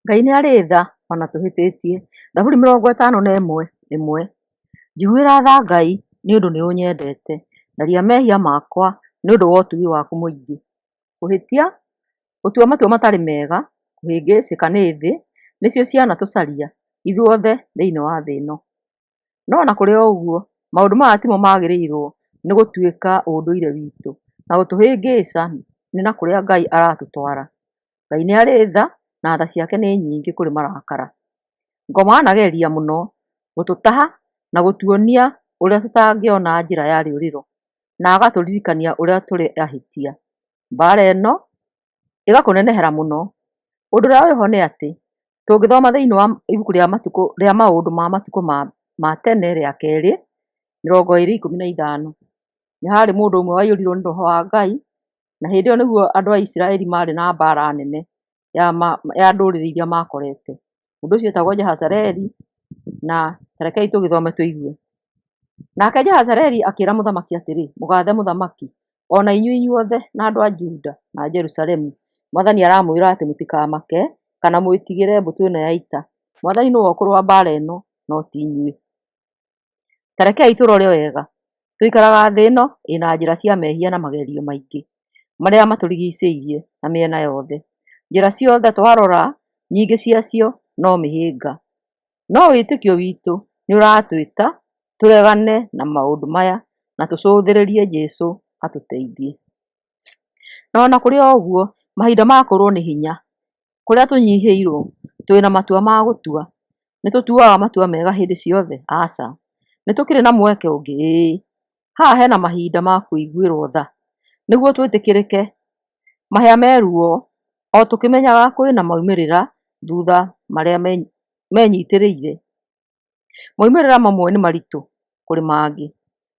Ngai nĩ arĩ tha ona tũhĩtĩtie. Thaburi 51:1. Njiguĩra tha Ngai nĩ ũndũ nĩũnyendete, tharia mehia makwa nĩ ũndũ wa ũtugi waku mũingĩ. Kũhĩtia, gũtua matua matarĩ mega, kũhĩngĩcĩka nĩ thĩ nĩcio cianatũcaria ithuothe thĩinĩ wa thĩ ĩno. No ona kũrĩ o ũguo, maũndũ maya timo magĩrĩirwo nĩ gũtuĩka ũndũire witũ na gũtũhĩngĩca nĩ na kũrĩa Ngai aratũtwara. Ngai nĩ arĩ tha na tha ciake nĩ nyingĩ kũrĩ marakara. Ngoma anageria mũno gũtũtaha na gũtuonia ũrĩa tũtangĩona njĩra ya rĩũrĩro na agatũririkania ũrĩa tũrĩ ahĩtia. Mbara ĩno ĩgakũnenehera mũno. Ũndũ ũrĩa wĩho nĩ atĩ tũngĩthoma thĩinĩ wa ibuku rĩa matukũ rĩa maũndũ ma matukũ ma tene rĩa kerĩ 20:15 nĩ harĩ mũndũ ũmwe waiyũrirwo nĩ roho wa Ngai, na hĩndĩ ĩyo nĩguo andũ a Isiraeli marĩ na mbara nene ya ndũrĩrĩ iria makorete. Mũndũ ũcio etagwo Jehazareli, na rekei tũgĩthome tũigue. Nake Jehazareli akĩra mũthamaki atĩrĩ, mũgathe mũthamaki, o na inyuĩ inyuothe na andũ a Juda na Jerusalemu, mwathani aramwĩra atĩ mũtikamake kana mwĩtigĩre mbũtũ ĩno ya ita. Mwathani nĩwe ũkũrũa mbaara ĩno, no ti inyuĩ. Ta rekei tũrore wega. Tũikaraga thĩ ĩno ĩna njĩra cia mehia na magerio maingĩ marĩa matũrigicĩirie na mĩena yothe. Njĩra ciothe twarora, nyingĩ ciacio no mĩhĩnga. No wĩtĩkio witũ nĩ ũratwĩta tũregane na maũndũ maya na tũcũthĩrĩrie Jesũ atũteithie. Na ona kũrĩ o ũguo, mahinda ma kũũrwo nĩ hinya, kũrĩa tũnyihĩirwo, twĩna matua ma gũtua. Nĩ tũtuaga matua mega hĩndĩ ciothe? Aca. Nĩ tũkĩrĩ na mweke ũngĩ? Ĩĩ. Haha hena mahinda ma kũiguĩrwo tha nĩguo twĩtĩkĩrĩke, mahĩa me ruo, o tũkĩmenyaga kwĩna maumĩrĩra thutha marĩa menyitĩrĩire. Maumĩrĩra mamwe nĩ maritũ kũrĩ mangĩ.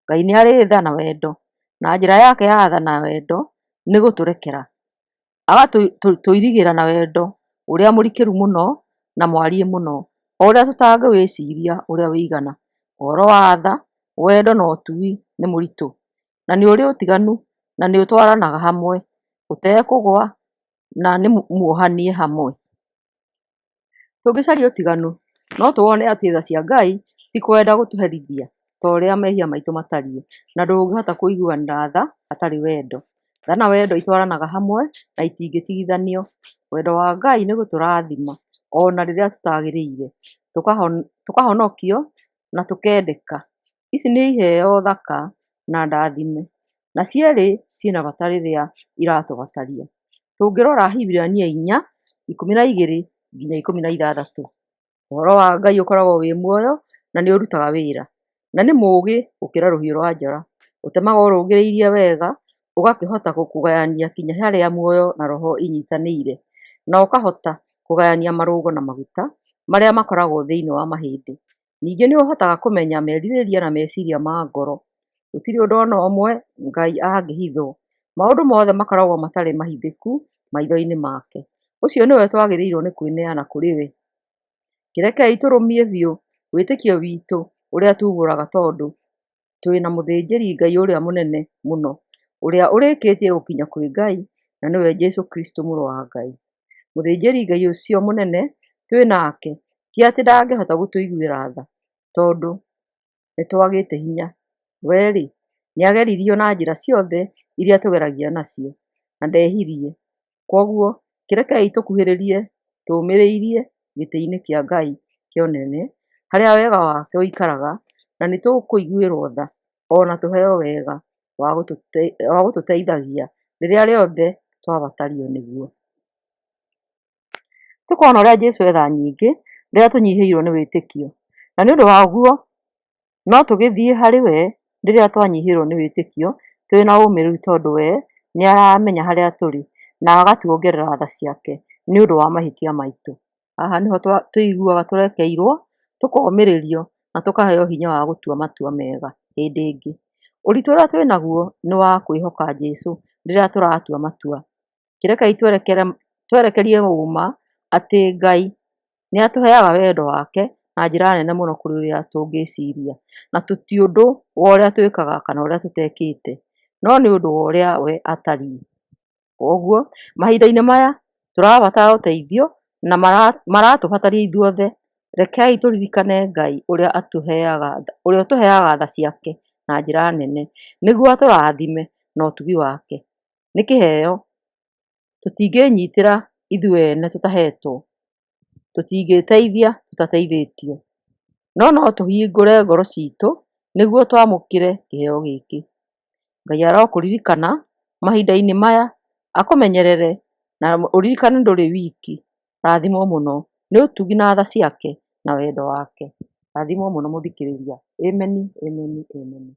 Ngai nĩ arĩ tha na wendo, na njĩra yake ya tha na wendo nĩ gũtũrekera. Agatũirigĩra na wendo ũrĩa mũrikĩru mũno na mwariĩ mũno, o ũrĩa tũtangĩwĩciria ũrĩa wĩigana. Ũhoro wa tha, wendo na ũtugi nĩ mũritũ, na nĩ ũrĩ ũtiganu na nĩ ũtwaranaga hamwe, ũtekũgwa na nĩ muohanie hamwe. Tũngĩcaria ũtiganu, no tuone atĩ tha cia Ngai ti kwenda gũtũherithia ta ũrĩa mehia maitũ matariĩ, na ndũngĩhota kũiguanĩra tha hatarĩ wendo. Tha na wendo itwaranaga hamwe na itingĩtigithanio. Wendo wa Ngai nĩ gũtũrathima ona rĩrĩa tũtagĩrĩire, tũkahonokio na tũkendeka. Ici nĩ iheo thaka na ndathime, na cierĩ ciĩna bata rĩrĩa iratũbataria. Tũngĩrora Ahibirania 4:12-16. Ũhoro wa Ngai ũkoragwo wĩ muoyo na nĩ ũrutaga wĩra, na nĩ mũũgĩ gũkĩra rũhiũ rwa njora, ũtemaga ũrũngĩrĩirie wega, ũgakĩhota kũgayania kinya harĩa muoyo na roho inyitanĩire, na ũkahota kũgayania marũngo na maguta marĩa makoragwo thĩinĩ wa mahĩndĩ. Ningĩ nĩ ũhotaga kũmenya merirĩria na meciria ma ngoro. Gũtirĩ ũndũ o na ũmwe Ngai angĩhithwo, maũndũ mothe makoragwo matarĩ mahithĩku maitho-inĩ make. Ũcio nĩwe twagĩrĩirwo nĩ kwĩneana kũrĩ we. Kĩrekei tũrũmie biũ wĩtĩkio witũ ũrĩa tuumbũraga tondũ twĩna mũthĩnjĩri Ngai ũrĩa mũnene mũno, ũrĩa ũrĩkĩtie gũkinya kwĩ Ngai, na nĩwe Jesũ Kristũ mũrũ wa Ngai. Mũthĩnjĩri Ngai ũcio mũnene twĩ nake ti atĩ ndangĩhota gũtũiguĩra tha tondũ nĩtwagĩte hinya. We-rĩ, nĩageririo na njĩra ciothe iria tũgeragia nacio, na ndehirie. Kwoguo kĩrekei tũkuhĩrĩrie tũũmĩrĩirie gĩtĩ-inĩ kĩa Ngai kĩa ũnene, harĩa wega wake ũikaraga, na nĩtũkũiguĩrwo tha o na tũheo wega wa gũtũteithagia rĩrĩa rĩothe twabatario nĩguo. Tũkona ũrĩa Jesũ e tha nyingĩ rĩrĩa tũnyihĩirwo nĩ wĩtĩkio, na nĩ ũndũ wa ũguo no tũgĩthiĩ harĩ we rĩrĩa twanyihĩrwo nĩ wĩtĩkio twĩna ũmĩrĩru tondũ we nĩ aramenya harĩa tũrĩ na agatuongerera tha ciake nĩ ũndũ wa mahĩtia maitũ. Haha nĩho tũiguaga tũrekeirwo, tũkomĩrĩrio na tũkaheo hinya wa gũtua matua mega hĩndĩ ĩngĩ. Ũritũ ũrĩa twĩnaguo nĩ wa kwĩhoka Jesũ rĩrĩa tũratua matua. Kĩrekei twerekerie ũma atĩ Ngai nĩ atũheaga wendo wake na njĩra nene mũno kũrĩ ũrĩa tũngĩciria, na ti ũndũ wa ũrĩa twĩkaga kana ũrĩa tũtekĩte, no nĩ ũndũ wa ũrĩa we atariĩ. Kwoguo mahinda-inĩ maya tũrabatara ũteithio na maratũbataria ithuothe. Rekei tũririkane Ngai ũrĩa ũtũheaga tha ciake na njĩra nene nĩguo atũrathime na ũtugi wake. Nĩ kĩheo tũtingĩĩnyitĩra ithuĩ ene tũtahetwo, tũtingĩĩteithia tũtateithĩtio, no no tũhingũre ngoro ciitũ nĩguo twamũkĩre kĩheo gĩkĩ. Ngai arokũririkana mahinda-inĩ maya, akũmenyerere na ũririkane ndũrĩ wiki. Rathimwo mũno nĩ ũtugi na tha ciake na wendo wake. Rathimwo mũno mũthikĩrĩria. Ameni, ameni, ameni.